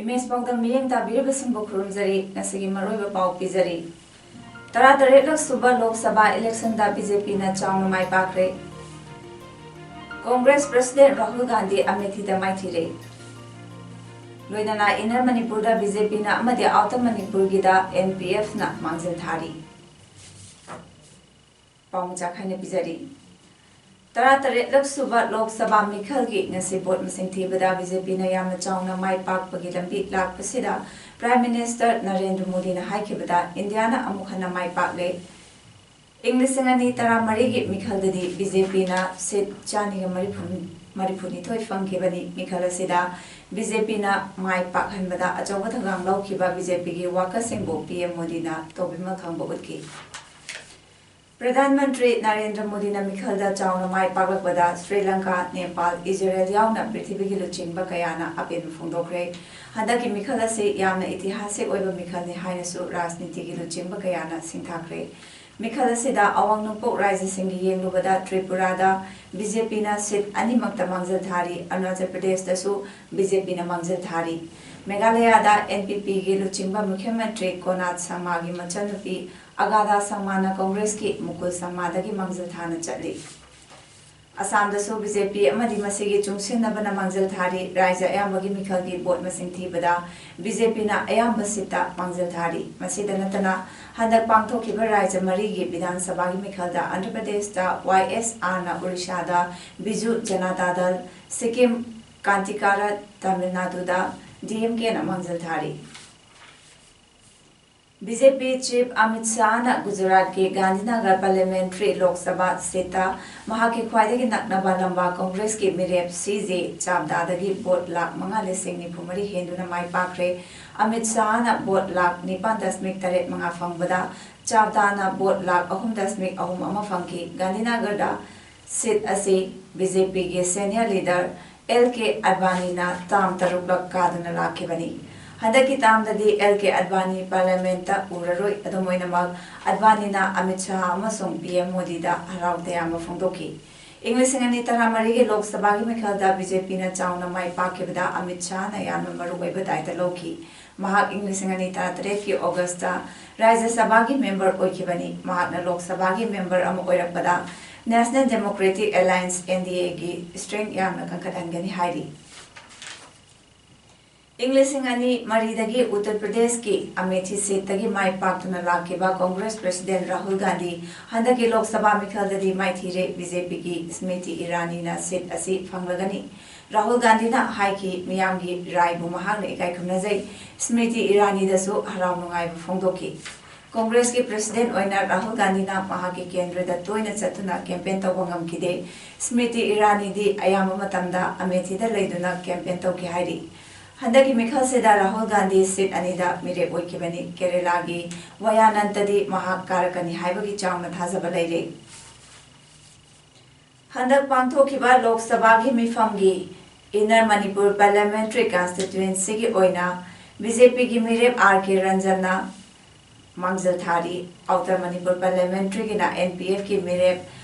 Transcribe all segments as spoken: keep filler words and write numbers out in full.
Image ꯄꯥꯎꯗꯝ ꯃꯤꯠꯌꯦꯡ ꯇꯥꯕꯤꯔꯤꯕꯁꯤꯡꯕꯨ ꯈꯨꯔꯨꯝꯖꯔꯤ꯫ ꯉꯁꯤꯒꯤ ꯃꯔꯨꯑꯣꯏꯕ ꯄꯥꯎ ꯄꯤꯖꯔꯤ꯫ ꯇꯔꯥꯇꯔꯦꯠꯂꯛ ꯁꯨꯕ ꯂꯣꯛ ꯁꯚꯥ ꯏꯂꯦꯛꯁꯟꯗ ꯕꯤ ꯖꯦ ꯄꯤꯅ ꯆꯥꯎꯅ ꯃꯥꯏ ꯄꯥꯛꯈ꯭ꯔꯦ꯫ ꯀꯣꯡꯒ꯭ꯔꯦꯁ ꯄ꯭ꯔꯁꯤꯗꯦꯟꯠ ꯔꯥꯍꯨꯜ ꯒꯥꯟꯙꯤ ꯑꯃꯦꯊꯤꯗ ꯃꯥꯏꯊꯤꯔꯦ꯫ ꯂꯣꯏꯅꯅ ꯏꯟꯅꯔ ꯃꯅꯤꯄꯨꯔꯗ ꯕꯤ ꯖꯦ ꯄꯤꯅ ꯑꯃꯗꯤ ꯑꯥꯎꯇꯔ ꯃꯅꯤꯄꯨꯔꯒꯤꯗ ꯑꯦꯟ ꯄꯤ ꯑꯦꯐꯅ ꯃꯥꯡꯖꯤꯜ ꯊꯥꯔꯤ꯫ ꯄꯥꯎ ꯃꯆꯥ ꯈꯥꯏꯅ ꯄꯤꯖꯔꯤ꯫ ꯇꯔꯥꯇꯔꯦꯠꯂꯛ ꯁꯨꯕ ꯂꯣꯛ ꯁꯚꯥ ꯃꯤꯈꯜꯒꯤ ꯉꯁꯤ ꯚꯣꯠ ꯃꯁꯤꯡ ꯊꯤꯕꯗ ꯕꯤ ꯖꯦ ꯄꯤꯅ ꯌꯥꯝꯅ ꯆꯥꯎꯅ ꯃꯥꯏ ꯄꯥꯛꯄꯒꯤ ꯂꯝꯕꯤ ꯂꯥꯛꯄꯁꯤꯗ ꯄ꯭ꯔꯥꯏꯝ ꯃꯤꯅꯤꯁꯇꯔ ꯅꯔꯦꯟꯗ꯭ꯔ ꯃꯣꯗꯤꯅ ꯍꯥꯏꯈꯤꯕꯗ ꯏꯟꯗꯤꯌꯥꯅ ꯑꯃꯨꯛ ꯍꯟꯅ ꯃꯥꯏ ꯄꯥꯛꯂꯦ꯫ ꯏꯪ ꯂꯤꯁꯤꯡ ꯑꯅꯤ ꯇꯔꯥꯃꯔꯤꯒꯤ ꯃꯤꯈꯜꯗꯗꯤ ꯕꯤ ꯖꯦ ꯄꯤꯅ ꯁꯤꯠ ꯆꯥꯅꯤꯒ ꯃꯔꯤꯐꯨ, ꯃꯔꯤꯐꯨꯅꯤꯊꯣꯏ ꯐꯪꯈꯤꯕꯅꯤ꯫ ꯃꯤꯈꯜ ꯑꯁꯤꯗ ꯕꯤ ꯖꯦ ꯄꯤꯅ ꯃꯥꯏ ꯄꯥꯛꯍꯟꯕꯗ ꯑꯆꯧꯕ ꯊꯧꯗꯥꯡ ꯂꯧꯈꯤꯕ ꯕꯤ ꯖꯦ ꯄꯤꯒꯤ ꯋꯥꯀꯔꯁꯤꯡꯕꯨ ꯄꯤ ꯑꯦꯝ ꯃꯣꯗꯤꯅ ꯇꯣꯕꯤꯃꯜ ꯈꯪꯕ ꯎꯠꯈꯤ꯫ ꯄ꯭ꯔꯙꯥꯟ ꯃꯟꯇ꯭ꯔꯤ ꯅꯔꯦꯟꯗ꯭ꯔ ꯃꯣꯗꯤꯅ ꯃꯤꯈꯜꯗ ꯆꯥꯎꯅ ꯃꯥꯏ ꯄꯥꯛꯂꯛꯄꯗ ꯁ꯭ꯔꯤ ꯂꯪꯀꯥ, ꯅꯦꯄꯥꯜ, ꯏꯖꯔꯦꯜ ꯌꯥꯎꯅ ꯄ꯭ꯔꯤꯊꯤꯕꯤꯒꯤ ꯂꯨꯆꯤꯡꯕ ꯀꯌꯥꯅ ꯑꯄꯦꯟꯕ ꯐꯣꯡꯗꯣꯛꯈ꯭ꯔꯦ꯫ ꯍꯟꯗꯛꯀꯤ ꯃꯤꯈꯜ ꯑꯁꯤ ꯌꯥꯝꯅ ꯏꯇꯤꯍꯥꯁꯤꯛ ꯑꯣꯏꯕ ꯃꯤꯈꯜꯅꯤ ꯍꯥꯏꯅꯁꯨ ꯔꯥꯖꯅꯤꯇꯤꯒꯤ ꯂꯨꯆꯤꯡꯕ ꯀꯌꯥꯅ ꯁꯤꯡꯊꯥꯈ꯭ꯔꯦ꯫ ꯃꯤꯈꯜ ꯑꯁꯤꯗ ꯑꯋꯥꯡ ꯅꯣꯡꯄꯣꯛ ꯔꯥꯖ꯭ꯌꯁꯤꯡꯒꯤ ꯌꯦꯡꯂꯨꯕꯗ ꯇ꯭ꯔꯤꯄꯨꯔꯥꯗ ꯕꯤ ꯖꯦ ꯄꯤꯅ ꯁꯤꯠ ꯑꯅꯤꯃꯛꯇ ꯃꯥꯡꯖꯤꯜ ꯊꯥꯔꯤ꯫ ꯑꯔꯨꯅꯥꯆꯜ ꯄ꯭ꯔꯗꯦꯁꯇꯁꯨ ꯕꯤ ꯖꯦ ꯄꯤꯅ ꯃꯥꯡꯖꯤꯜ ꯊꯥꯔꯤ꯫ ꯃꯦꯘꯥꯂꯌꯥꯗ ꯑꯦꯟ ꯄꯤ ꯄꯤꯒꯤ ꯂꯨꯆꯤꯡꯕ ꯃꯨꯈ꯭ꯌ ꯃꯟꯇ꯭ꯔꯤ ꯀꯣꯅꯥꯠ ꯁꯪꯃꯥꯒꯤ ꯃꯆꯟꯅꯨꯄꯤ ꯑꯒꯥꯗꯥ ꯁꯪꯃꯥꯅ ꯀꯣꯡꯒ꯭ꯔꯦꯁꯀꯤ ꯃꯨꯀꯨꯜ ꯁꯪꯃꯥꯗꯒꯤ ꯃꯥꯡꯖꯤꯜ ꯊꯥꯅ ꯆꯠꯂꯤ꯫ ꯑꯁꯥꯝꯗꯁꯨ ꯕꯤ ꯖꯦ ꯄꯤ ꯑꯃꯗꯤ ꯃꯁꯤꯒꯤ ꯆꯨꯡꯁꯤꯟꯅꯕꯅ ꯃꯥꯡꯖꯤꯜ ꯊꯥꯔꯤ꯫ ꯔꯥꯖ꯭ꯌ ꯑꯌꯥꯝꯕꯒꯤ ꯃꯤꯈꯜꯒꯤ ꯚꯣꯠ ꯃꯁꯤꯡ ꯊꯤꯕꯗ ꯕꯤ ꯖꯦ ꯄꯤꯅ ꯑꯌꯥꯝꯕ ꯁꯤꯠꯇ ꯃꯥꯡꯖꯤꯜ ꯊꯥꯔꯤ꯫ ꯃꯁꯤꯗ ꯅꯠꯇꯅ ꯍꯟꯗꯛ ꯄꯥꯡꯊꯣꯛꯈꯤꯕ ꯔꯥꯖ꯭ꯌ ꯃꯔꯤꯒꯤ ꯕꯤꯙꯥꯟ ꯁꯚꯥꯒꯤ ꯃꯤꯈꯜꯗ ꯑꯟꯙ꯭ꯔ ꯄ꯭ꯔꯗꯦꯁꯇ ꯋꯥꯏ ꯑꯦꯁ ꯑꯥꯔꯅ, ꯑꯣꯔꯤꯁꯥꯗ ꯕꯤꯖꯨ ꯖꯅꯇꯥ ꯗꯜ, ꯁꯤꯛꯀꯤꯝ ꯀ꯭ꯔꯥꯟꯇꯤꯀꯥꯔꯤ ꯇꯥꯃꯤꯜ ꯅꯥꯗꯨꯗ ꯗꯤ ꯑꯦꯝ ꯀꯦꯅ ꯃꯥꯡꯖꯤꯜ ꯊꯥꯔꯤ꯫ ꯕꯤ ꯖꯦ ꯄꯤ ꯆꯤꯐ ꯑꯃꯤꯠ ꯁꯥꯍꯅ ꯒꯨꯖꯔꯥꯠꯀꯤ ꯒꯥꯟꯙꯤꯅꯒꯔ ꯄꯥꯔꯂꯤꯌꯥꯃꯦꯟꯇꯔꯤ ꯂꯣꯛ ꯁꯚꯥ ꯁꯤꯠꯇ ꯃꯍꯥꯛꯀꯤ ꯈ꯭ꯋꯥꯏꯗꯒꯤ ꯅꯛꯅꯕ ꯂꯝꯕꯥ ꯀꯣꯡꯒ꯭ꯔꯦꯁꯀꯤ ꯃꯤꯔꯦꯞ ꯁꯤ ꯖꯦ ꯆꯥꯕꯗꯥꯗꯒꯤ ꯚꯣꯠ ꯂꯥꯈ ꯃꯉꯥ ꯂꯤꯁꯤꯡ ꯅꯤꯐꯨ ꯃꯔꯤ ꯍꯦꯟꯗꯨꯅ ꯃꯥꯏ ꯄꯥꯛꯈ꯭ꯔꯦ꯫ ꯑꯃꯤꯠ ꯁꯥꯍꯅ ꯚꯣꯠ ꯂꯥꯈ ꯅꯤꯄꯥꯟ ꯗꯁꯃꯤꯛ ꯇꯔꯦꯠ ꯃꯉꯥ ꯐꯪꯕꯗ, ꯆꯥꯕꯗꯥꯅ ꯚꯣꯠ ꯂꯥꯈ ꯑꯍꯨꯝ ꯗꯁꯃꯤꯛ ꯑꯍꯨꯝ ꯑꯃ ꯐꯪꯈꯤ꯫ ꯒꯥꯟꯙꯤꯅꯒꯔꯗ ꯁꯤꯠ ꯑꯁꯤ ꯕꯤ ꯖꯦ ꯄꯤꯒꯤ ꯁꯦꯅꯤꯌꯔ ꯂꯤꯗꯔ ꯑꯦꯜ ꯀꯦ ꯑꯗꯚꯥꯅꯤꯅ ꯇꯥꯝ ꯇꯔꯨꯛꯂꯛ ꯀꯥꯗꯨꯅ ꯂꯥꯛꯈꯤꯕꯅꯤ꯫ ꯍꯟꯗꯛꯀꯤ ꯇꯥꯝꯗꯗꯤ ꯑꯦꯜ ꯀꯦ ꯑꯗꯚꯥꯅꯤ ꯄꯥꯔꯂꯤꯌꯥꯃꯦꯟꯇ ꯎꯔꯔꯣꯏ꯫ ꯑꯗꯨꯝ ꯑꯣꯏꯅꯃꯛ, ꯑꯗꯚꯥꯅꯤꯅ ꯑꯃꯤꯠ ꯁꯥꯍ ꯑꯃꯁꯨꯡ ꯄꯤ ꯑꯦꯝ ꯃꯣꯗꯤꯗ ꯍꯔꯥꯎ ꯇꯌꯥꯝꯕ ꯐꯣꯡꯗꯣꯛꯈꯤ꯫ ꯏꯪ ꯂꯤꯁꯤꯡ ꯑꯅꯤ ꯇꯔꯥꯃꯔꯤꯒꯤ ꯂꯣꯛ ꯁꯚꯥꯒꯤ ꯃꯤꯈꯜꯗ ꯕꯤ ꯖꯦ ꯄꯤꯅ ꯆꯥꯎꯅ ꯃꯥꯏ ꯄꯥꯛꯈꯤꯕꯗ ꯑꯃꯤꯠ ꯁꯥꯍꯅ ꯌꯥꯝꯅ ꯃꯔꯨꯑꯣꯏꯕ ꯗꯥꯏꯇ ꯂꯧꯈꯤ꯫ ꯃꯍꯥꯛ ꯏꯪ ꯂꯤꯁꯤꯡ ꯑꯅꯤ ꯇꯔꯥꯇꯔꯦꯠꯀꯤ ꯑꯣꯒꯁꯇ ꯔꯥꯖ꯭ꯌ ꯁꯚꯥꯒꯤ ꯃꯦꯝꯕꯔ ꯑꯣꯏꯈꯤꯕꯅꯤ꯫ ꯃꯍꯥꯛꯅ ꯂꯣꯛ ꯁꯚꯥꯒꯤ ꯃꯦꯝꯕꯔ ꯑꯃ ꯑꯣꯏꯔꯛꯄꯗ National Democratic Alliance, N D A ꯒꯤ strength ꯌꯥꯝꯅ ꯀꯟꯈꯠꯍꯟꯒꯅꯤ ꯍꯥꯏꯔꯤ꯫ ꯏꯪ ꯂꯤꯁꯤꯡ ꯑꯅꯤ ꯃꯔꯤꯗꯒꯤ ꯎꯠꯇꯔ ꯄ꯭ꯔꯗꯦꯁꯀꯤ ꯑꯃꯦꯊꯤ ꯁꯤꯠꯇꯒꯤ ꯃꯥꯏ ꯄꯥꯛꯇꯨꯅ ꯂꯥꯛꯈꯤꯕ ꯀꯣꯡꯒ꯭ꯔꯦꯁ ꯄ꯭ꯔꯦꯁꯤꯗꯦꯟ ꯔꯥꯍꯨꯜ ꯒꯥꯟꯙꯤ ꯍꯟꯗꯛꯀꯤ ꯂꯣꯛ ꯁꯚꯥ ꯃꯤꯈꯜꯗꯗꯤ ꯃꯥꯏꯊꯤꯔꯦ꯫ ꯕꯤ ꯖꯦ ꯄꯤꯒꯤ ꯁ꯭ꯃ꯭ꯔꯤꯇꯤ ꯏꯔꯥꯅꯤꯅ ꯁꯤꯠ ꯑꯁꯤ ꯐꯪꯂꯒꯅꯤ꯫ ꯔꯥꯍꯨꯜ ꯒꯥꯟꯙꯤꯅ ꯍꯥꯏꯈꯤ, ꯃꯤꯌꯥꯝꯒꯤ ꯔꯥꯏꯕꯨ ꯃꯍꯥꯛꯅ ꯏꯀꯥꯏ ꯈꯨꯝꯅꯖꯩ꯫ ꯁ꯭ꯃ꯭ꯔꯤꯇꯤ ꯏꯔꯥꯅꯤꯗꯁꯨ ꯍꯔꯥꯎ ꯅꯨꯡꯉꯥꯏꯕ ꯐꯣꯡꯗꯣꯛꯈꯤ꯫ ꯀꯣꯡꯒ꯭ꯔꯦꯁꯀꯤ ꯄ꯭ꯔꯦꯁꯤꯗꯦꯟ ꯑꯣꯏꯅ ꯔꯥꯍꯨꯜ ꯒꯥꯟꯙꯤꯅ ꯃꯍꯥꯛꯀꯤ ꯀꯦꯟꯗ꯭ꯔꯗ ꯇꯣꯏꯅ ꯆꯠꯇꯨꯅ ꯀꯦꯝꯄꯦꯟ ꯇꯧꯕ ꯉꯝꯈꯤꯗꯦ꯫ ꯁ꯭ꯃ꯭ꯔꯤꯇꯤ ꯏꯔꯥꯅꯤꯗꯤ ꯑꯌꯥꯝꯕ ꯃꯇꯝꯗ ꯑꯃꯦꯊꯤꯗ ꯂꯩꯗꯨꯅ ꯀꯦꯝꯄꯦꯟ ꯇꯧꯈꯤ ꯍꯥꯏꯔꯤ꯫ ꯍꯟꯗꯛꯀꯤ ꯃꯤꯈꯜꯁꯤꯗ ꯔꯥꯍꯨꯜ ꯒꯥꯟꯙꯤ ꯁꯤꯠ ꯑꯅꯤꯗ ꯃꯤꯔꯦꯞ ꯑꯣꯏꯈꯤꯕꯅꯤ꯫ ꯀꯦꯔꯦꯂꯥꯒꯤ ꯋꯥꯌꯥꯅꯟꯇꯗꯤ ꯃꯍꯥꯛ ꯀꯥꯔꯛꯀꯅꯤ ꯍꯥꯏꯕꯒꯤ ꯆꯥꯎꯅ ꯊꯥꯖꯕ ꯂꯩꯔꯦ꯫ ꯍꯟꯗꯛ ꯄꯥꯡꯊꯣꯛꯈꯤꯕ ꯂꯣꯛ ꯁꯚꯥꯒꯤ ꯃꯤꯐꯝꯒꯤ ꯏꯟꯅꯔ ꯃꯅꯤꯄꯨꯔ ꯄꯥꯔꯂꯤꯌꯥꯃꯦꯟꯇꯔꯤ ꯀꯟꯁꯇꯤꯇ꯭ꯋꯦꯟꯁꯤꯒꯤ ꯑꯣꯏꯅ ꯕꯤ ꯖꯦ ꯄꯤꯒꯤ ꯃꯤꯔꯦꯞ ꯑꯥꯔ ꯀꯦ ꯔꯟꯖꯟꯅ ꯃꯥꯡꯖꯤꯜ ꯊꯥꯔꯤ꯫ ꯑꯥꯎꯇꯔ ꯃꯅꯤꯄꯨꯔ ꯄꯥꯔꯂꯤꯌꯥꯃꯦꯟꯇꯔꯤꯒꯤꯅ ꯑꯦꯟ ꯄꯤ ꯑꯦꯐꯀꯤ ꯃꯤꯔꯦꯞ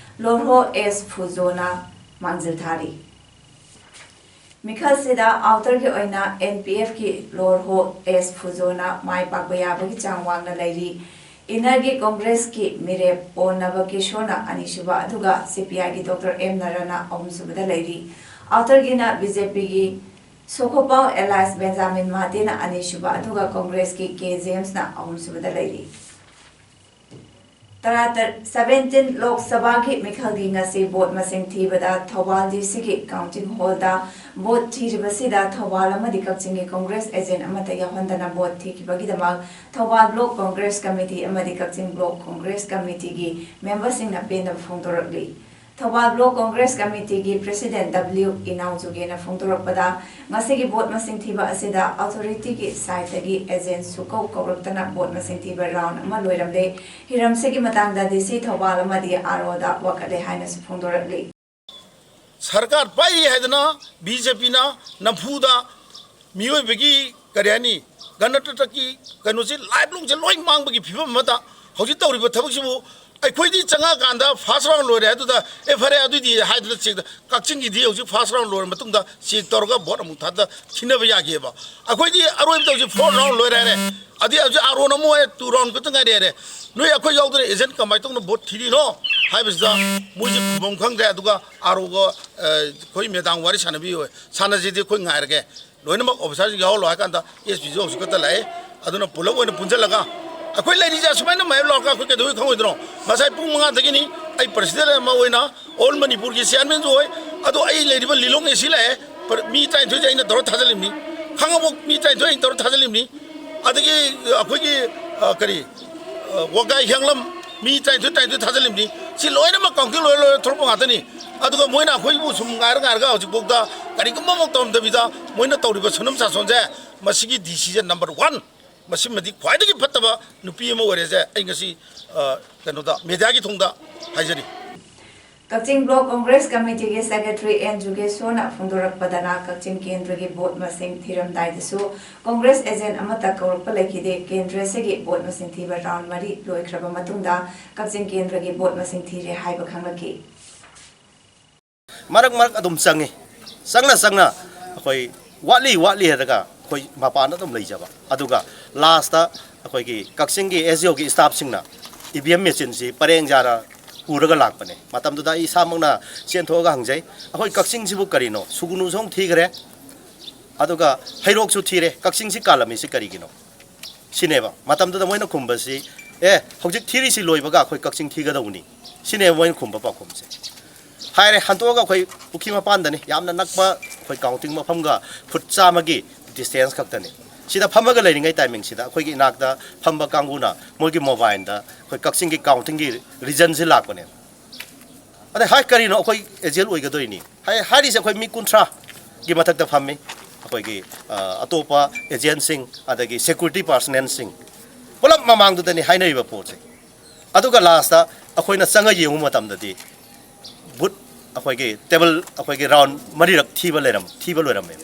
ꯂꯣꯔꯍꯣ ꯑꯦꯁ ꯐꯨꯖꯣꯅ ꯃꯥꯡꯖꯤꯜ ꯊꯥꯔꯤ꯫ ꯃꯤꯈꯜꯁꯤꯗ ꯑꯥꯎꯇꯔꯒꯤ ꯑꯣꯏꯅ ꯑꯦꯟ ꯄꯤ ꯑꯦꯐꯀꯤ ꯂꯣꯔꯍꯣ ꯑꯦꯁ ꯐꯨꯖꯣꯅ ꯃꯥꯏ ꯄꯥꯛꯄ ꯌꯥꯕꯒꯤ ꯆꯥꯡ ꯋꯥꯡꯅ ꯂꯩꯔꯤ꯫ ꯏꯟꯅꯔꯒꯤ ꯀꯣꯡꯒ꯭ꯔꯦꯁꯀꯤ ꯃꯤꯔꯦꯞ ꯑꯣ ꯅꯕꯀꯤꯁꯣꯔꯅ ꯑꯅꯤꯁꯨꯕ, ꯑꯗꯨꯒ ꯁꯤ ꯄꯤ ꯑꯥꯏꯒꯤ ꯗꯣꯛꯇꯔ ꯑꯦꯝ ꯅꯔꯅ ꯑꯍꯨꯝꯁꯨꯕꯗ ꯂꯩꯔꯤ꯫ ꯑꯥꯎꯇꯔꯒꯤꯅ ꯕꯤ ꯖꯦ ꯄꯤꯒꯤ ꯁꯣꯈꯣꯄꯥꯎ ꯑꯦꯂꯥꯏꯁ ꯕꯦꯟꯖꯥꯃꯤꯟ ꯃꯥꯇꯦꯅ ꯑꯅꯤꯁꯨꯕ, ꯑꯗꯨꯒ ꯀꯣꯡꯒ꯭ꯔꯦꯁꯀꯤ ꯀꯦ ꯖꯦꯝꯁꯅ ꯑꯍꯨꯝꯁꯨꯕꯗ ꯂꯩꯔꯤ꯫ ꯇꯔꯥꯇꯔꯦꯠ, seventeen ꯂꯣꯛ ꯁꯚꯥꯒꯤ ꯃꯤꯈꯜꯒꯤ ꯉꯁꯤ ꯚꯣꯠ ꯃꯁꯤꯡ ꯊꯤꯕꯗ ꯊꯧꯕꯥꯜ D Cꯒꯤ counting hallꯗ ꯚꯣꯠ ꯊꯤꯔꯤꯕꯁꯤꯗ ꯊꯧꯕꯥꯜ ꯑꯃꯗꯤ ꯀꯛꯆꯤꯡꯒꯤ Congress agent ꯑꯃꯠꯇ ꯌꯥꯎꯍꯟꯗꯅ ꯚꯣꯠ ꯊꯤꯈꯤꯕꯒꯤꯗꯃꯛ ꯊꯧꯕꯥꯜ Block Congress Committee ꯑꯃꯗꯤ ꯀꯛꯆꯤꯡ Block Congress Committeeꯒꯤ memberꯁꯤꯡꯅ ꯄꯦꯟꯗꯕ ꯐꯣꯡꯗꯣꯔꯛꯂꯤ꯫ Thoubal Block Congress Committeeꯒꯤ President W ꯏꯅꯥꯎꯖꯨꯒꯦꯅ ꯐꯣꯡꯗꯣꯔꯛꯄꯗ, ꯉꯁꯤꯒꯤ ꯚꯣꯠ ꯃꯁꯤꯡ ꯊꯤꯕ ꯑꯁꯤꯗ authorityꯒꯤ sideꯇꯒꯤ agent ꯁꯨꯀꯧ ꯀꯧꯔꯛꯇꯅ ꯚꯣꯠ ꯃꯁꯤꯡ ꯊꯤꯕ round ꯑꯃ ꯂꯣꯏꯔꯝꯂꯦ꯫ ꯍꯤꯔꯝꯁꯤꯒꯤ ꯃꯇꯥꯡꯗ D C ꯊꯧꯕꯥꯜ ꯑꯃꯗꯤ R Oꯗ ꯋꯥꯀꯠꯂꯦ ꯍꯥꯏꯅꯁꯨ ꯐꯣꯡꯗꯣꯔꯛꯂꯤ꯫ ꯁꯔꯀꯥꯔ ꯄꯥꯏꯔꯤ ꯍꯥꯏꯗꯅ B J Pꯅ ꯅꯝꯐꯨꯗ ꯃꯤꯑꯣꯏꯕꯒꯤ, ꯀꯔꯤ ꯍꯥꯏꯅꯤ, ꯒꯅꯇꯟꯇ꯭ꯔꯒꯤ ꯀꯩꯅꯣꯁꯤ, ꯂꯥꯏꯐ ꯂꯣꯡꯁꯦ ꯂꯣꯏ ꯃꯥꯡꯕꯒꯤ ꯐꯤꯕꯝ ꯑꯃꯗ ꯍꯧꯖꯤꯛ ꯇꯧꯔꯤꯕ ꯊꯕꯛꯁꯤꯕꯨ, ꯑꯩꯈꯣꯏꯗꯤ ꯆꯪꯉꯛꯑꯀꯥꯟꯗ first round ꯂꯣꯏꯔꯦ, ꯑꯗꯨꯗ "ꯑꯦ, ꯐꯔꯦ, ꯑꯗꯨꯏꯗꯤ" ꯍꯥꯏꯗꯅ ꯆꯦꯛ, ꯀꯛꯆꯤꯡꯒꯤꯗꯤ ꯍꯧꯖꯤꯛ first round ꯂꯣꯏꯔ ꯃꯇꯨꯡꯗ ꯆꯦꯛ ꯇꯧꯔꯒ ꯚꯣꯠ ꯑꯃꯨꯛ ꯊꯥꯗ ꯊꯤꯅꯕ ꯌꯥꯈꯤꯑꯕ꯫ ꯑꯩꯈꯣꯏꯗꯤ ꯑꯔꯣꯏꯕꯗ ꯍꯧꯖꯤꯛ fourth round ꯂꯣꯏꯔꯦ ꯍꯥꯏꯔꯦ, ꯑꯗꯩ ꯍꯧꯖꯤꯛ R One ꯑꯃꯨꯛ ꯑꯣꯏꯔꯦ, two round ꯈꯛꯇ ꯉꯥꯏꯔꯦ ꯍꯥꯏꯔꯦ꯫ ꯅꯣꯏ ꯑꯩꯈꯣꯏ ꯌꯥꯎꯗꯅ agent ꯀꯃꯥꯏꯅ ꯇꯧꯅ ꯚꯣꯠ ꯊꯤꯔꯤꯅꯣ ꯍꯥꯏꯕꯁꯤꯗ ꯃꯣꯏꯁꯦ ꯈꯨꯝꯐꯝ ꯈꯪꯗ꯭ꯔꯦ꯫ ꯑꯗꯨꯒ R Oꯒ, ꯑ, ꯑꯩꯈꯣꯏ madam ꯋꯥꯔꯤ ꯁꯥꯟꯅꯕꯤꯌꯨ, ꯁꯥꯟꯅꯁꯤꯗꯤ ꯑꯩꯈꯣꯏ ꯉꯥꯏꯔꯒꯦ꯫ ꯂꯣꯏꯅꯃꯛ officerꯁꯤꯡ ꯌꯥꯎꯍꯜꯂꯣ ꯍꯥꯏ ꯀꯥꯟꯗ S Pꯁꯨ ꯍꯧꯖꯤꯛ ꯈꯛꯇ ꯂꯥꯛꯑꯦ꯫ ꯑꯗꯨꯅ ꯄꯨꯂꯞ ꯑꯣꯏꯅ ꯄꯨꯟꯁꯤꯜꯂꯒ ꯑꯩꯈꯣꯏ ꯂꯩꯔꯤꯁꯦ ꯑꯁꯨꯃꯥꯏꯅ ꯃꯌꯥꯝ ꯂꯥꯎꯔꯒ ꯑꯩꯈꯣꯏ ꯀꯩꯗꯧꯕꯩ ꯈꯪꯉꯣꯏꯗꯣꯏꯅꯣ? ꯉꯁꯥꯏ ꯄꯨꯡ ꯃꯉꯥꯗꯒꯤꯅꯤ꯫ ꯑꯩ president ꯑꯃ ꯑꯣꯏꯅ all ꯃꯅꯤꯄꯨꯔꯒꯤ chairmanꯁꯨ ꯑꯣꯏ, ꯑꯗꯣ ꯑꯩ ꯂꯩꯔꯤꯕ ꯂꯤꯂꯣꯡ A C ꯂꯥꯛꯑꯦ, ꯄ-, ꯃꯤ ꯇꯔꯥꯅꯤꯊꯣꯏꯁꯦ ꯑꯩꯅ ꯇꯧꯔ ꯊꯥꯖꯤꯜꯂꯤꯕꯅꯤ꯫ ꯈꯥꯡꯉꯕꯣꯛ ꯃꯤ ꯇꯔꯥꯅꯤꯊꯣꯏ ꯑꯩꯅ ꯇꯧꯔ ꯊꯥꯖꯤꯜꯂꯤꯕꯅꯤ꯫ ꯑꯗꯒꯤ ꯑꯩꯈꯣꯏꯒꯤ, ꯑ, ꯀꯔꯤ, ꯑ, ꯋꯥꯒꯥꯏ ꯍꯤꯌꯥꯡꯂꯝ ꯃꯤ ꯇꯔꯥꯅꯤꯊꯣꯏ ꯇꯔꯥꯅꯤꯊꯣꯏ ꯊꯥꯖꯤꯜꯂꯤꯕꯅꯤ꯫ ꯁꯤ ꯂꯣꯏꯅꯃꯛ counting ꯂꯣꯏꯔ ꯂꯣꯏꯔ ꯊꯣꯛꯂꯛꯄ ꯉꯥꯛꯇꯅꯤ꯫ ꯑꯗꯨꯒ ꯃꯣꯏꯅ ꯑꯩꯈꯣꯏꯕꯨ ꯁꯨꯝ ꯉꯥꯏꯔ ꯉꯥꯏꯔꯒ ꯍꯧꯖꯤꯛꯐꯥꯎꯗ ꯀꯔꯤꯒꯨꯝꯕ ꯑꯃ ꯇꯧꯔꯝꯗꯕꯤꯗ ꯃꯣꯏꯅ ꯇꯧꯔꯤꯕ ꯁꯨꯅꯝ ꯁꯥꯁꯣꯟꯁꯦ, ꯃꯁꯤꯒꯤ D Cꯁꯦ number one, ꯃꯁꯤꯃꯗꯤ ꯈ꯭ꯋꯥꯏꯗꯒꯤ ꯐꯠꯇꯕ ꯅꯨꯄꯤ ꯑꯃ ꯑꯣꯏꯔꯦꯁꯦ ꯑꯩ ꯉꯁꯤ, ꯑ, ꯀꯩꯅꯣꯗ, mediaꯒꯤ ꯊꯣꯡꯗ ꯍꯥꯏꯖꯔꯤ꯫ ꯀꯛꯆꯤꯡ Block Congress Committeeꯒꯤ secretary N ꯖꯨꯒꯦꯁꯣꯔꯅ ꯐꯣꯡꯗꯣꯔꯛꯄꯗꯅ, ꯀꯛꯆꯤꯡ ꯀꯦꯟꯗ꯭ꯔꯒꯤ ꯚꯣꯠ ꯃꯁꯤꯡ ꯊꯤꯔꯝꯗꯥꯏꯗꯁꯨ Congress agent ꯑꯃꯠꯇ ꯀꯧꯔꯛꯄ ꯂꯩꯈꯤꯗꯦ꯫ ꯀꯦꯟꯗ꯭ꯔꯁꯤꯒꯤ ꯚꯣꯠ ꯃꯁꯤꯡ ꯊꯤꯕ round ꯃꯔꯤ ꯂꯣꯏꯈ꯭ꯔꯕ ꯃꯇꯨꯡꯗ ꯀꯛꯆꯤꯡ ꯀꯦꯟꯗ꯭ꯔꯒꯤ ꯚꯣꯠ ꯃꯁꯤꯡ ꯊꯤꯔꯦ ꯍꯥꯏꯕ ꯈꯪꯂꯛꯈꯤ꯫ ꯃꯔꯛ ꯃꯔꯛ ꯑꯗꯨꯝ ꯆꯪꯉꯤ꯫ ꯆꯪꯅ ꯆꯪꯅ ꯑꯩꯈꯣꯏ ꯋꯥꯠꯂꯤ ꯋꯥꯠꯂꯤ ꯍꯥꯏꯔꯒ ꯑꯩꯈꯣꯏ ꯃꯄꯥꯟꯗ ꯑꯗꯨꯝ ꯂꯩꯖꯕ꯫ ꯑꯗꯨꯒ lastꯇ ꯑꯩꯈꯣꯏꯒꯤ ꯀꯛꯆꯤꯡꯒꯤ S D Oꯒꯤ staffꯁꯤꯡꯅ E V M machineꯁꯤ ꯄꯔꯦꯡ ꯁꯥꯅ ꯄꯨꯔꯒ ꯂꯥꯛꯄꯅꯦ꯫ ꯃꯇꯝꯗꯨꯗ ꯑꯩ ꯏꯁꯥꯃꯛꯅ ꯆꯦꯟꯊꯣꯛꯑꯒ ꯍꯪꯖꯩ꯫ "ꯑꯩꯈꯣꯏ ꯀꯛꯆꯤꯡꯁꯤꯕꯨ ꯀꯔꯤꯅꯣ? ꯁꯨꯒꯨꯅꯨꯁꯨ ꯑꯃꯨꯛ ꯊꯤꯈ꯭ꯔꯦ, ꯑꯗꯨꯒ ꯍꯩꯔꯣꯛꯁꯨ ꯊꯤꯔꯦ, ꯀꯛꯆꯤꯡꯁꯤ ꯀꯥꯜꯂꯝꯃꯤꯁꯤ ꯀꯔꯤꯒꯤꯅꯣ?" ꯁꯤꯅꯦꯕ꯫ ꯃꯇꯝꯗꯨꯗ ꯃꯣꯏꯅ ꯈꯨꯝꯕꯁꯤ, ꯑꯦ, ꯍꯧꯖꯤꯛ ꯊꯤꯔꯤꯁꯤ ꯂꯣꯏꯕꯒ ꯑꯩꯈꯣꯏ ꯀꯛꯆꯤꯡ ꯊꯤꯒꯗꯧꯕꯅꯤ, ꯁꯤꯅꯦ ꯃꯣꯏꯅ ꯈꯨꯝꯕ ꯄꯥꯎꯈꯨꯝꯁꯦ꯫ ꯍꯥꯏꯔꯦ, ꯍꯟꯇꯣꯛꯑꯒ ꯑꯩꯈꯣꯏ ꯄꯨꯈ꯭ꯔꯤ ꯃꯄꯥꯟꯗꯅꯤ, ꯌꯥꯝꯅ ꯅꯛꯄ, ꯑꯩꯈꯣꯏ ꯀꯥꯎꯟꯇꯤꯡ ꯃꯐꯝꯒ ꯐꯨꯠ ꯆꯥꯝꯃꯒꯤ ꯗꯤꯁꯇꯦꯟꯁ ꯈꯛꯇꯅꯤ꯫ ꯁꯤꯗ ꯐꯝꯃꯒ ꯂꯩꯔꯤꯉꯩ ꯇꯥꯏꯃꯤꯡꯁꯤꯗ ꯑꯩꯈꯣꯏꯒꯤ ꯏꯅꯥꯛꯇ ꯐꯝꯕ ꯀꯥꯡꯕꯨꯅ ꯃꯣꯏꯒꯤ ꯃꯣꯕꯥꯏꯜꯗ ꯑꯩꯈꯣꯏ ꯀꯛꯆꯤꯡꯒꯤ ꯀꯥꯎꯟꯇꯤꯡꯒꯤ ꯔꯤꯖꯟꯁꯤ ꯂꯥꯛꯄꯅꯦꯕ꯫ ꯑꯗꯩ ꯍꯥꯏ, ꯀꯔꯤꯅꯣ, ꯑꯩꯈꯣꯏ ꯑꯦꯖꯦꯟ ꯑꯣꯏꯒꯗꯣꯏꯅꯤ ꯍꯥꯏ꯫ ꯍꯥꯏꯔꯤꯁꯦ ꯑꯩꯈꯣꯏ ꯃꯤ ꯀꯨꯟꯊ꯭ꯔꯥꯒꯤ ꯃꯊꯛꯇ ꯐꯝꯃꯤ, ꯑꯩꯈꯣꯏꯒꯤ ꯑ, ꯑꯇꯣꯞꯄ ꯑꯦꯖꯦꯟꯁꯤꯡ, ꯑꯗꯒꯤ ꯁꯦꯀ꯭ꯌꯨꯔꯤꯇꯤ ꯄꯥꯔꯁꯅꯦꯜꯁꯤꯡ, ꯄꯨꯂꯞ ꯃꯃꯥꯡꯗꯨꯗꯅꯤ ꯍꯥꯏꯅꯔꯤꯕ ꯄꯣꯠꯁꯦ꯫ ꯑꯗꯨꯒ ꯂꯥꯁꯇ ꯑꯩꯈꯣꯏꯅ ꯆꯪꯉ ꯌꯦꯡꯕ ꯃꯇꯝꯗꯗꯤ ꯕꯨꯠ, ꯑꯩꯈꯣꯏꯒꯤ ꯇꯦꯕꯜ, ꯑꯩꯈꯣꯏꯒꯤ ꯔꯥꯎꯟ ꯃꯔꯤꯔꯛ ꯊꯤꯕ ꯂꯩꯔꯝ ꯊꯤꯕ ꯂꯣꯏꯔꯝꯃꯦ꯫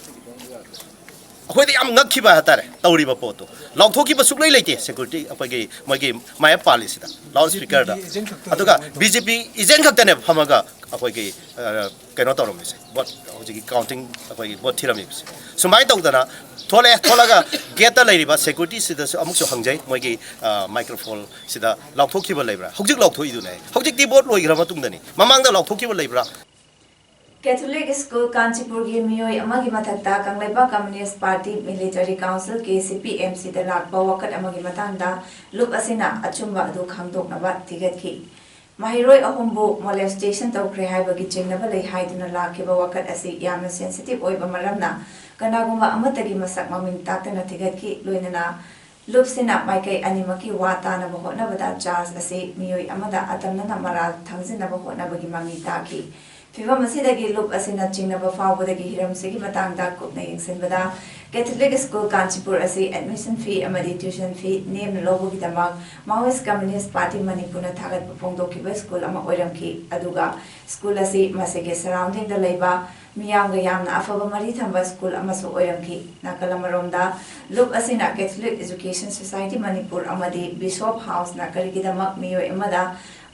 ꯑꯩꯈꯣꯏꯗ ꯌꯥꯝ ꯉꯛꯈꯤꯕ ꯍꯥꯏꯇꯥꯔꯦ ꯇꯧꯔꯤꯕ ꯄꯣꯠꯇꯣ꯫ ꯂꯥꯎꯊꯣꯛꯈꯤꯕ ꯁꯨꯛꯂꯩ ꯂꯩꯇꯦ ꯁꯦꯀ꯭ꯌꯨꯔꯤꯇꯤ, ꯑꯩꯈꯣꯏꯒꯤ ꯃꯣꯏꯒꯤ ꯃꯌꯥꯏ ꯄꯥꯜꯂꯤꯁꯤꯗ ꯂꯥꯎꯠ ꯁ꯭ꯄꯤꯀꯔꯗ꯫ ꯑꯗꯨꯒ ꯕꯤ ꯖꯦ ꯄꯤ ꯑꯦꯖꯦꯟ ꯈꯛꯇꯅꯦꯕ ꯐꯝꯃꯒ ꯑꯩꯈꯣꯏꯒꯤ ꯑ, ꯀꯩꯅꯣ ꯇꯧꯔꯝꯃꯤꯁꯦ, ꯚꯣꯠ, ꯍꯧꯖꯤꯛꯀꯤ ꯀꯥꯎꯟꯇꯤꯡ, ꯑꯩꯈꯣꯏꯒꯤ ꯚꯣꯠ ꯊꯤꯔꯝꯃꯤꯕꯁꯦ꯫ ꯁꯨꯃꯥꯏꯅ ꯇꯧꯗꯅ ꯊꯣꯛꯂꯛꯑꯦ꯫ ꯊꯣꯛꯂꯒ ꯒꯦꯠꯇ ꯂꯩꯔꯤꯕ ꯁꯦꯀ꯭ꯌꯨꯔꯤꯇꯤꯁꯤꯗꯁꯨ ꯑꯃꯨꯛꯁꯨ ꯍꯪꯖꯩ, ꯃꯣꯏꯒꯤ ꯑ, ꯃꯥꯏꯀ꯭ꯔꯣꯐꯣꯟꯁꯤꯗ ꯂꯥꯎꯊꯣꯛꯈꯤꯕ ꯂꯩꯕ꯭ꯔꯥ? ꯍꯧꯖꯤꯛ ꯂꯥꯎꯊꯣꯛꯏꯗꯨꯅꯦ꯫ ꯍꯧꯖꯤꯛꯇꯤ ꯚꯣꯠ ꯂꯣꯏꯈ꯭ꯔ ꯃꯇꯨꯡꯗꯅꯤ꯫ ꯃꯃꯥꯡꯗ ꯂꯥꯎꯊꯣꯛꯈꯤꯕ ꯂꯩꯕ꯭ꯔꯥ? ꯀꯦꯊꯣꯂꯤꯛ ꯁ꯭ꯀꯨꯜ ꯀꯥꯟꯆꯤꯄꯨꯔꯒꯤ ꯃꯤꯑꯣꯏ ꯑꯃꯒꯤ ꯃꯊꯛꯇ Kangleipak communist party military council K C P M ꯁꯤꯗ ꯂꯥꯛꯄ ꯋꯥꯀꯠ ꯑꯃꯒꯤ ꯃꯇꯥꯡꯗ ꯂꯨꯞ ꯑꯁꯤꯅ ꯑꯆꯨꯝꯕ ꯑꯗꯨ ꯈꯪꯗꯣꯛꯅꯕ ꯊꯤꯒꯠꯈꯤ꯫ ꯃꯍꯩꯔꯣꯏ ꯑꯍꯨꯝꯕꯨ ꯃꯣꯂꯦꯁꯇꯦꯁꯟ ꯇꯧꯈ꯭ꯔꯦ ꯍꯥꯏꯕꯒꯤ ꯆꯤꯡꯅꯕ ꯂꯩ ꯍꯥꯏꯗꯨꯅ ꯂꯥꯛꯈꯤꯕ ꯋꯥꯀꯠ ꯑꯁꯤ ꯌꯥꯝꯅ ꯁꯦꯟꯁꯤꯇꯤꯚ ꯑꯣꯏꯕ ꯃꯔꯝꯅ ꯀꯅꯥꯒꯨꯝꯕ ꯑꯃꯠꯇꯒꯤ ꯃꯁꯛ ꯃꯃꯤꯡ ꯇꯥꯛꯇꯅ ꯊꯤꯒꯠꯈꯤ꯫ ꯂꯣꯏꯅꯅ ꯂꯨꯞꯁꯤꯅ ꯃꯥꯏꯀꯩ ꯑꯅꯤꯃꯛꯀꯤ ꯋꯥ ꯇꯥꯅꯕ ꯍꯣꯠꯅꯕꯗ ꯆꯥꯔꯖ ꯑꯁꯤ ꯃꯤꯑꯣꯏ ꯑꯃꯗ ꯑꯇꯝꯅꯅ ꯃꯔꯥꯜ ꯊꯥꯡꯖꯤꯟꯅꯕ ꯍꯣꯠꯅꯕꯒꯤ ꯃꯃꯤ ꯇꯥꯈꯤ꯫ ꯐꯤꯚꯝ ꯑꯁꯤꯗꯒꯤ ꯂꯨꯞ ꯑꯁꯤꯅ ꯆꯤꯡꯅꯕ ꯐꯥꯎꯕꯗꯒꯤ ꯍꯤꯔꯝꯁꯤꯒꯤ ꯃꯇꯥꯡꯗ ꯀꯨꯞꯅ ꯌꯦꯡꯁꯤꯟꯕꯗ ꯀꯦꯊꯣꯂꯤꯛ ꯁ꯭ꯀꯨꯜ ꯀꯥꯟꯆꯤꯄꯨꯔ ꯑꯁꯤ ꯑꯦꯗꯃꯤꯁꯟ ꯐꯤ ꯑꯃꯗꯤ ꯇ꯭ꯌꯨꯁꯟ ꯐꯤ ꯅꯦꯝꯅ ꯂꯧꯕꯒꯤꯗꯃꯛ ꯃꯥꯑꯣꯏꯁ꯭ꯠ ꯀꯝꯃ꯭ꯌꯨꯅꯤꯁ꯭ꯠ ꯄꯥꯔꯇꯤ ꯃꯅꯤꯄꯨꯔꯅ ꯊꯥꯒꯠꯄ ꯐꯣꯡꯗꯣꯛꯈꯤꯕ ꯁ꯭ꯀꯨꯜ ꯑꯃ ꯑꯣꯏꯔꯝꯈꯤ꯫ ꯑꯗꯨꯒ ꯁ꯭ꯀꯨꯜ ꯑꯁꯤ ꯃꯁꯤꯒꯤ ꯁꯔꯥꯎꯟꯗꯤꯡꯗ ꯂꯩꯕ ꯃꯤꯌꯥꯝꯒ ꯌꯥꯝꯅ ꯑꯐꯕ ꯃꯔꯤ ꯊꯝꯕ ꯁ꯭ꯀꯨꯜ ꯑꯃꯁꯨ ꯑꯣꯏꯔꯝꯈꯤ꯫ ꯅꯥꯀꯜ ꯑꯃꯔꯣꯝꯗ ꯂꯨꯞ ꯑꯁꯤꯅ ꯀꯦꯊꯣꯂꯤꯛ ꯑꯦꯖꯨꯀꯦꯁꯟ ꯁꯣꯁꯥꯏꯇꯤ ꯃꯅꯤꯄꯨꯔ ꯑꯃꯗꯤ ꯕꯤꯁꯣꯞ ꯍꯥꯎꯁꯅ ꯀꯔꯤꯒꯤꯗꯃꯛ ꯃꯤꯑꯣꯏ ꯑꯃꯗ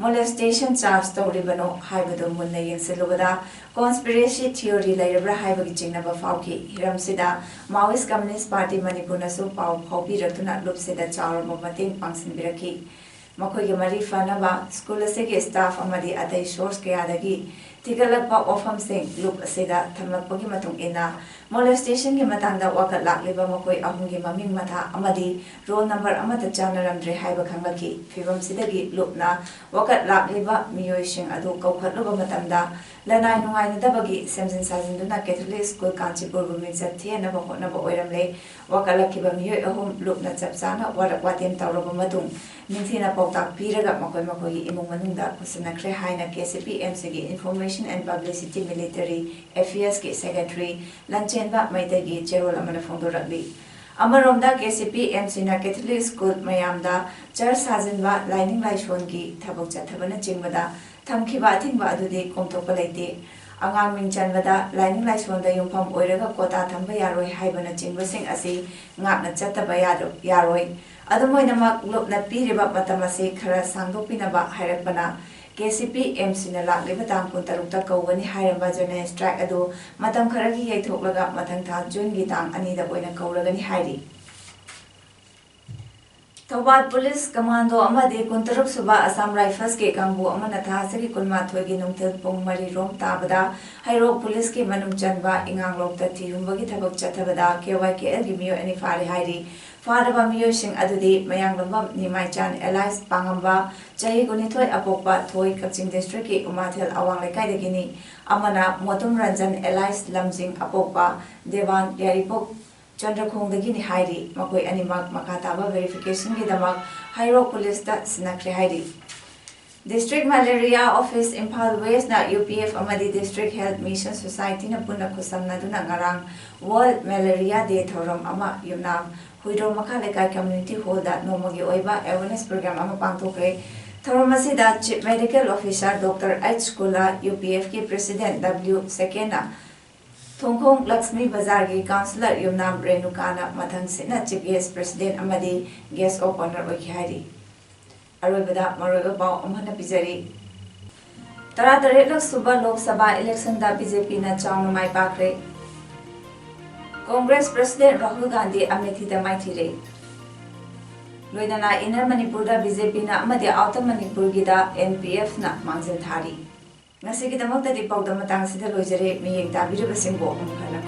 ꯃꯣꯂꯦꯁꯇꯦꯁꯟ ꯆꯥꯔꯖ ꯇꯧꯔꯤꯕꯅꯣ ꯍꯥꯏꯕꯗꯨ ꯃꯨꯟꯅ ꯌꯦꯡꯁꯤꯜꯂꯨꯕꯗ ꯀꯣꯟꯁꯄꯤꯔꯦꯁꯤ ꯊꯤꯑꯣꯔꯤ ꯂꯩꯔꯕ꯭ꯔꯥ ꯍꯥꯏꯕꯒꯤ ꯆꯤꯡꯅꯕ ꯐꯥꯎꯈꯤ꯫ ꯍꯤꯔꯝꯁꯤꯗ ꯃꯥꯑꯣꯏꯁ꯭ꯠ ꯀꯝꯃ꯭ꯌꯨꯅꯤꯁ꯭ꯠ ꯄꯥꯔꯇꯤ ꯃꯅꯤꯄꯨꯔꯅꯁꯨ ꯄꯥꯎ ꯐꯥꯎꯕꯤꯔꯛꯇꯨꯅ ꯂꯨꯞꯁꯤꯗ ꯆꯥꯎꯔꯕ ꯃꯇꯦꯡ ꯄꯥꯡꯁꯤꯟꯕꯤꯔꯛꯈꯤ꯫ ꯃꯈꯣꯏꯒꯤ ꯃꯔꯤ ꯐꯅꯕ ꯁ꯭ꯀꯨꯜ ꯑꯁꯤꯒꯤ ꯁ꯭ꯇꯥꯐ ꯑꯃꯗꯤ ꯑꯇꯩ ꯁꯣꯔꯁ ꯀꯌꯥꯗꯒꯤ ꯊꯤꯒꯠꯂꯛꯄ ꯋꯥꯐꯝꯁꯤꯡ ꯂꯨꯞ ꯑꯁꯤꯗ ꯊꯝꯂꯛꯄꯒꯤ ꯃꯇꯨꯡ ꯏꯟꯅ, ꯃꯣꯂꯦꯁꯇꯦꯁꯟꯒꯤ ꯃꯇꯥꯡꯗ ꯋꯥꯀꯠ ꯂꯥꯛꯂꯤꯕ ꯃꯈꯣꯏ ꯑꯍꯨꯝꯒꯤ ꯃꯃꯤꯡ ꯃꯊꯥ ꯑꯃꯗꯤ ꯔꯣꯜ ꯅꯝꯕꯔ ꯑꯃꯠꯇ ꯆꯥꯟꯅꯔꯝꯗ꯭ꯔꯦ ꯍꯥꯏꯕ ꯈꯪꯂꯛꯈꯤ꯫ ꯐꯤꯕꯝꯁꯤꯗꯒꯤ ꯂꯨꯞꯅ ꯋꯥꯀꯠ ꯂꯥꯛꯂꯤꯕ ꯃꯤꯑꯣꯏꯁꯤꯡ ꯑꯗꯨ ꯀꯧꯈꯠꯂꯨꯕ ꯃꯇꯝꯗ, ꯂꯅꯥꯏ ꯅꯨꯡꯉꯥꯏꯅꯗꯕꯒꯤ ꯁꯦꯝꯖꯤꯟ ꯁꯥꯖꯤꯟꯗꯨꯅ ꯀꯦꯊꯣꯂꯤꯛ ꯁ꯭ꯀꯨꯜ ꯀꯥꯟꯆꯤꯄꯨꯔꯕꯨ ꯃꯤꯡꯆꯠ ꯊꯤꯍꯟꯅꯕ ꯍꯣꯠꯅꯕ ꯑꯣꯏꯔꯝꯂꯦ꯫ ꯋꯥꯀꯠꯂꯛꯈꯤꯕ ꯃꯤꯑꯣꯏ ꯑꯍꯨꯝ ꯂꯨꯞꯅ ꯆꯞ ꯆꯥꯅ ꯋꯥꯔꯛ ꯋꯥꯇꯦꯝ ꯇꯧꯔꯕ ꯃꯇꯨꯡ, ꯅꯤꯡꯊꯤꯅ ꯄꯥꯎꯇꯥꯛ ꯄꯤꯔꯒ ꯃꯈꯣꯏ ꯃꯈꯣꯏꯒꯤ ꯏꯃꯨꯡ ꯃꯅꯨꯡꯗ ꯄꯨꯁꯤꯟꯅꯈ꯭ꯔꯦ ꯍꯥꯏꯅ ꯀꯦ ꯁꯤ ꯄꯤ ꯑꯦꯝ ꯁꯤꯒꯤ Information and Publicity Military Affairs ꯀꯤ ꯁꯦꯀ꯭ꯔꯦꯇꯔꯤ ꯂꯟꯆꯦꯟꯕ ꯃꯩꯇꯩꯒꯤ ꯆꯦꯔꯣꯜ ꯑꯃꯅ ꯐꯣꯡꯗꯣꯔꯛꯂꯤ꯫ ꯑꯃꯔꯣꯝꯗ, ꯀꯦ ꯁꯤ ꯄꯤ ꯑꯦꯝ ꯁꯤꯅ ꯀꯦꯊꯣꯂꯤꯛ ꯁ꯭ꯀꯨꯜ ꯃꯌꯥꯝꯗ ꯆꯔꯆ ꯁꯥꯖꯤꯟꯕ, ꯂꯥꯏꯅꯤꯡ ꯂꯥꯏꯁꯣꯟꯒꯤ ꯊꯕꯛ ꯆꯠꯊꯕꯅꯆꯤꯡꯕꯗ ꯊꯝꯈꯤꯕ ꯑꯊꯤꯡꯕ ꯑꯗꯨꯗꯤ ꯀꯣꯝꯊꯣꯛꯄ ꯂꯩꯇꯦ꯫ ꯑꯉꯥꯡ ꯃꯤꯡ ꯆꯟꯕꯗ ꯂꯥꯏꯅꯤꯡ ꯂꯥꯏꯁꯣꯟꯗ ꯌꯨꯝꯐꯝ ꯑꯣꯏꯔꯒ ꯀꯣꯇꯥ ꯊꯝꯕ ꯌꯥꯔꯣꯏ ꯍꯥꯏꯕꯅꯆꯤꯡꯕꯁꯤꯡ ꯑꯁꯤ ꯉꯥꯛꯅ ꯆꯠꯇꯕ ꯌꯥꯗ-, ꯌꯥꯔꯣꯏ꯫ ꯑꯗꯨꯝ ꯑꯣꯏꯅꯃꯛ, ꯂꯨꯞꯅ ꯄꯤꯔꯤꯕ ꯃꯇꯝ ꯑꯁꯤ ꯈꯔ ꯁꯥꯡꯗꯣꯛꯄꯤꯅꯕ ꯍꯥꯏꯔꯛꯄꯅ ꯀꯦ ꯁꯤ ꯄꯤ ꯑꯦꯝ ꯁꯤꯅ ꯂꯥꯛꯂꯤꯕ ꯇꯥꯡ ꯀꯨꯟꯇꯔꯨꯛꯇ ꯀꯧꯒꯅꯤ ꯍꯥꯏꯔꯝꯕ ꯖꯦꯅꯔꯦꯜ ꯁ꯭ꯇ꯭ꯔꯥꯏꯛ ꯑꯗꯨ ꯃꯇꯝ ꯈꯔꯒꯤ ꯌꯩꯊꯣꯛꯂꯒ ꯃꯊꯪ ꯊꯥ ꯖꯨꯟꯒꯤ ꯇꯥꯡ ꯑꯅꯤꯗ ꯑꯣꯏꯅ ꯀꯧꯔꯒꯅꯤ ꯍꯥꯏꯔꯤ꯫ ꯊꯧꯕꯥꯜ ꯄꯨꯂꯤꯁ ꯀꯃꯥꯟꯗꯣ ꯑꯃꯗꯤ ꯀꯨꯟꯇꯔꯨꯛ ꯁꯨꯕ ꯑꯁꯥꯝ ꯔꯥꯏꯐꯜꯁꯀꯤ ꯀꯥꯡꯕꯨ ꯑꯃꯅ ꯊꯥ ꯑꯁꯤꯒꯤ ꯀꯨꯟꯃꯥꯊꯣꯏꯒꯤ ꯅꯨꯡꯊꯤꯜ ꯄꯨꯡ ꯃꯔꯤ ꯔꯣꯝ ꯇꯥꯕꯗ ꯍꯩꯔꯣꯛ ꯄꯨꯂꯤꯁꯀꯤ ꯃꯅꯨꯡ ꯆꯟꯕ ꯏꯉꯥꯡꯂꯣꯛꯇ ꯊꯤꯍꯨꯝꯕꯒꯤ ꯊꯕꯛ ꯆꯠꯊꯕꯗ ꯀꯦ ꯋꯥꯏ ꯀꯦ ꯑꯦꯜꯒꯤ ꯃꯤꯑꯣꯏ ꯑꯅꯤ ꯐꯥꯔꯦ ꯍꯥꯏꯔꯤ꯫ ꯐꯥꯔꯕ ꯃꯤꯑꯣꯏꯁꯤꯡ ꯑꯗꯨꯗꯤ ꯃꯌꯥꯡꯂꯝꯕꯝ ꯅꯤꯃꯥꯏꯆꯥꯟ ꯑꯦꯂꯥꯏꯁ ꯄꯥꯉꯝꯕ, ꯆꯍꯤ ꯀꯨꯟꯅꯤꯊꯣꯏ, ꯑꯄꯣꯛꯄ ꯊꯣꯏ, ꯀꯛꯆꯤꯡ ꯗꯤꯁꯇ꯭ꯔꯤꯛꯀꯤ ꯎꯃꯥꯊꯦꯜ ꯑꯋꯥꯡ ꯂꯩꯀꯥꯏꯗꯒꯤꯅꯤ꯫ ꯑꯃꯅ ꯃꯣꯇꯨꯝ ꯔꯟꯖꯟ ꯑꯦꯂꯥꯏꯁ ꯂꯝꯖꯤꯡ, ꯑꯄꯣꯛꯄ ꯗꯦꯋꯥꯟ ꯌꯥꯏꯔꯤꯄꯣꯛ ꯆꯟꯗ꯭ꯔꯈꯣꯡꯗꯒꯤꯅꯤ ꯍꯥꯏꯔꯤ꯫ ꯃꯈꯣꯏ ꯑꯅꯤꯃꯛ ꯃꯈꯥ ꯇꯥꯕ ꯚꯦꯔꯤꯐꯤꯀꯦꯁꯟꯒꯤꯗꯃꯛ ꯍꯩꯔꯣꯛ ꯄꯨꯂꯤꯁꯇ ꯁꯤꯟꯅꯈ꯭ꯔꯦ ꯍꯥꯏꯔꯤ꯫ ꯗꯤꯁꯇ꯭ꯔꯤꯛ ꯃꯦꯂꯦꯔꯤꯌꯥ ꯑꯣꯐꯤꯁ ꯏꯝꯐꯥꯜ ꯋꯦꯁꯅ ꯌꯨ ꯄꯤ ꯑꯦꯐ ꯑꯃꯗꯤ ꯗꯤꯁꯇ꯭ꯔꯤꯛ ꯍꯦꯜꯊ ꯃꯤꯁꯟ ꯁꯣꯁꯥꯏꯇꯤꯅ ꯄꯨꯟꯅ ꯈꯨꯠꯁꯝꯅꯗꯨꯅ ꯉꯔꯥꯡ ꯋꯥꯔꯜꯗ ꯃꯦꯂꯦꯔꯤꯌꯥ ꯗꯦ ꯊꯧꯔꯝ ꯑꯃ ꯌꯨꯝꯅꯥꯝ ꯍꯨꯏꯗ꯭ꯔꯣꯝ ꯃꯈꯥ ꯂꯩꯀꯥꯏ ꯀꯝꯃ꯭ꯌꯨꯅꯤꯇꯤ ꯍꯣꯜꯗ ꯅꯣꯡꯃꯒꯤ ꯑꯣꯏꯕ ꯑꯦꯋꯦꯔꯅꯦꯁ ꯄ꯭ꯔꯣꯒ꯭ꯔꯥꯝ ꯑꯃ ꯄꯥꯡꯊꯣꯛꯈ꯭ꯔꯦ꯫ ꯊꯧꯔꯝ ꯑꯁꯤꯗ chief medical officer doctor H Kula, U P ꯑꯦꯐꯀꯤ ꯄ꯭ꯔꯦꯁꯤꯗꯦꯟꯠ ꯗꯕ꯭ꯂꯤꯎ ꯁꯦꯀꯦꯟꯅ, ꯊꯣꯡꯈꯣꯡ ꯂꯛꯁꯃꯤ ꯕꯖꯥꯔꯒꯤ ꯀꯥꯎꯟꯁꯤꯂꯔ ꯌꯨꯝꯅꯥꯝ ꯔꯦꯅꯨꯀꯥꯅ ꯃꯊꯪ ꯁꯤꯠꯅ ꯆꯤꯐ ꯒꯦꯁ ꯄ꯭ꯔꯦꯁꯤꯗꯦꯟꯠ ꯑꯃꯗꯤ ꯒꯦꯁ ꯑꯣꯐ ꯑꯣꯅꯔ ꯑꯣꯏꯈꯤ ꯍꯥꯏꯔꯤ꯫ ꯑꯔꯣꯏꯕꯗ ꯃꯔꯨꯑꯣꯏꯕ ꯄꯥꯎ ꯑꯃꯨꯛ ꯍꯟꯅ ꯄꯤꯖꯔꯤ꯫ ꯇꯔꯥꯇꯔꯦꯠꯂꯛ ꯁꯨꯕ ꯂꯣꯛ ꯁꯚꯥ ꯏꯂꯦꯛꯁꯟꯗ ꯕꯤ ꯖꯦ ꯄꯤꯅ ꯆꯥꯎꯅ ꯃꯥꯏ ꯄꯥꯛꯈ꯭ꯔꯦ꯫ ꯀꯣꯡꯒ꯭ꯔꯦꯁ ꯄ꯭ꯔꯦꯁꯤꯗꯦꯟꯠ ꯔꯥꯍꯨꯜ ꯒꯥꯟꯙꯤ ꯑꯃꯦꯊꯤꯗ ꯃꯥꯏꯊꯤꯔꯦ꯫ ꯂꯣꯏꯅꯅ ꯏꯟꯅꯔ ꯃꯅꯤꯄꯨꯔꯗ ꯕꯤ ꯖꯦ ꯄꯤꯅ ꯑꯃꯗꯤ ꯑꯥꯎꯇꯔ ꯃꯅꯤꯄꯨꯔꯒꯤꯗ ꯑꯦꯟ ꯄꯤ ꯑꯦꯐꯅ ꯃꯥꯡꯖꯤꯜ ꯊꯥꯔꯤ꯫ ꯉꯁꯤꯒꯤꯗꯃꯛꯇꯗꯤ ꯄꯥꯎꯗꯝ ꯃꯇꯥꯡ ꯑꯁꯤꯗ ꯂꯣꯏꯖꯔꯦ꯫ ꯃꯤꯠꯌꯦꯡ ꯇꯥꯕꯤꯔꯤꯕꯁꯤꯡꯕꯨ ꯑꯃꯨꯛ ꯍꯟꯅ